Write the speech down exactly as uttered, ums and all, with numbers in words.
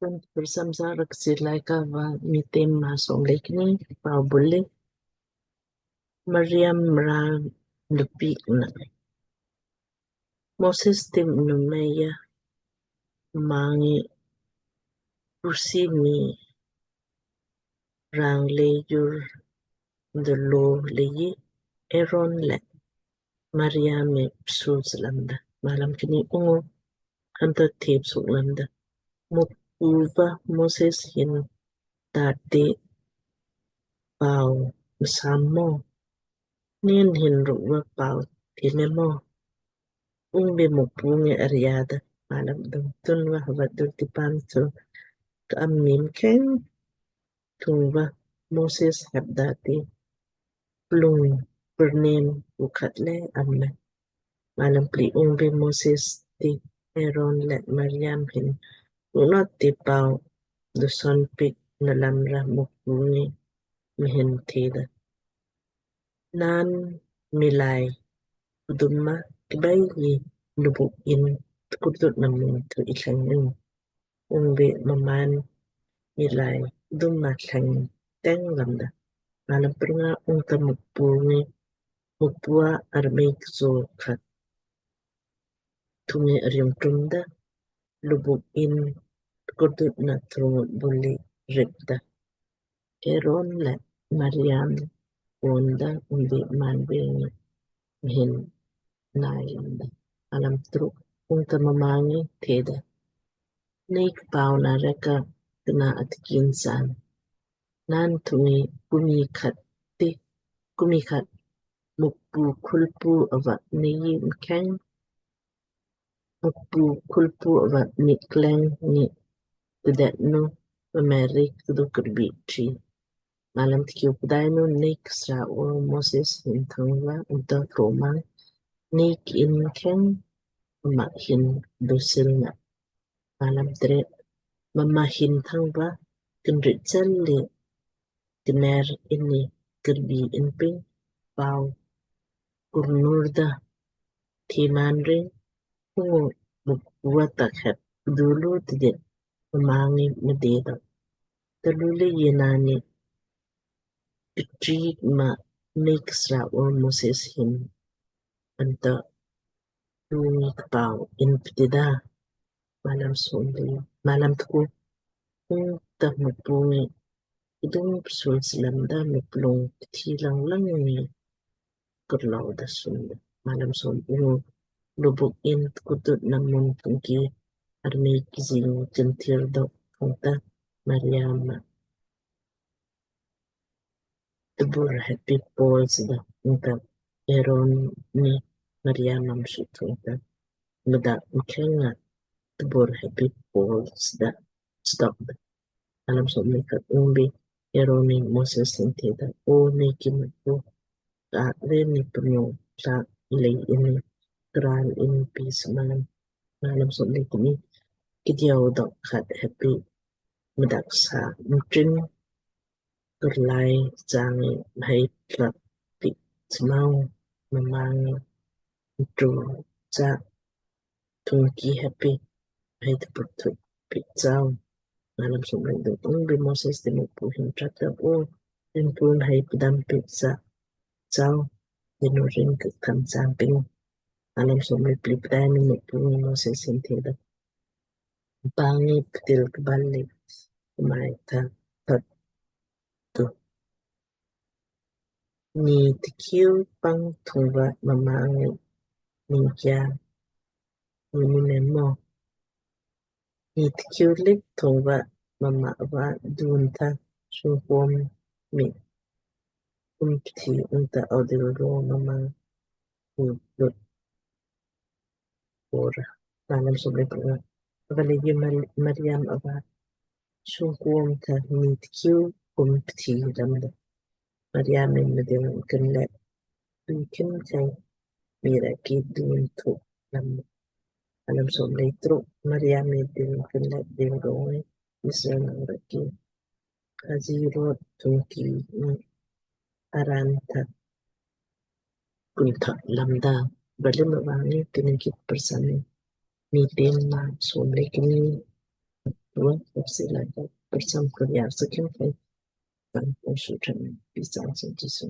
Kan Kprcham sa rek Kchiir Laaika va Miitem maa som le kni. Pau bule Mariam mra lupik na. Moses tim numeya mangi pusi mi rang le yur de lo le yi Aaron le Mariam me psul lamda. Malam kni ungu hanta thep suk lamda. Mukpu va Moses hin tati pau msam mo. Nin hin rukva pau tine mo. Ungbe Mukpu ngi ariada. Malam dum tunva hava dul tipan tu ka am mim keng tungva Moses hepda ti plung pernem ukhat le amme. Malam pli ungbe Moses ti Aaron le Mariam hin unot ti pau duson pik nalam ra Mukpu ngi mhin theda. Naan milai kdum ma kbai yi lubuk in tkurdut namun tu ikhang in. Ungbe mmaan milai kdum ma khang teng lamda. Malam pernga ungta Mukpu ngi Mukpua armei kso khat tungi ariung tumda lubuk in tkurdut na trungut buli ripda. Aaron le Mariam onda ungbe manbe ngi mhin nai lamda. Malam truk ungta mma ngi theda. Nei kpau na reka kna atkin san. Naan tungi kumi khat ti, kumi khat Mukpu khulpu ava nei mkheng Mukpu khulpu ava mikleng ni tdet nu mameri kdu kurbi tri. Malam tkiu pdainu nei ksra o Moses hin thangva unta romang nei ki in mkheng mma hin dusil na. Malam tre mma hin thangva kinrit chel le kner inni kirbi in ping pau kurnur da thiman ring ungu Mukpu va takhet dulu tidit mma ngi mdeda. Talu le yenani pitrik ma nei ksra o Moses hin anta tungi kpau in ptida. Malam som le malam tku ungta Mukpu ngi kdung psul slamda muplung pthi lang lang ngi kurlau da sunda. Malam som ungu lubuk in tkurdut namun pungki armei kizing kintir dok pungta Mariam ma tbur heppi pol sida ungta Aaron ni Mariam am sut ungta mda mkhenga tbur heppi pol sida stok da. Malam som le khat ungbe Aaron ni Moses hin theda o nei ki Mukpu ka le ni pnyo ka le ini kral ini pi smalam. Malam som le kni kidiau dok khat heppi mdak sa mtrin kurlai jangi mhai tlak pik smau mamang mtru ja tungki heppi mhai tpurtut pik jau. Malam som le dok ungbe Moses ti Mukpu hin trata o rinpun hai pdam pik ja jau dinu rin ktham jang ping. Malam som le pli pdainu Mukpu ngi Moses hin theda. Bangi ptil kbal le mai tha thot tu. Ni tkiu pang thungva mma ngi ningkia mini memo. Ni tkiu lik thungva mma va dun tha sungkom mi umpthi unta audil ro mma ngi lut ora. Malam som le panga. Ava leiji Mariam ava sungkom tha ni tkiu kum pthi lamda. Mariam in mdil kinlet dun kin kai mira ki dun thu lamda. Malam som le truk. Mariam in dil kinlet dil roi Israel nang raki Hazirot tungki ni aran tha kunta lamda. Bali mavangi tini ki persani Miitem maa som le kni tuwa kapsi laka prcham karyaak sa khim khai kan pursu tran pi sang sin Jisu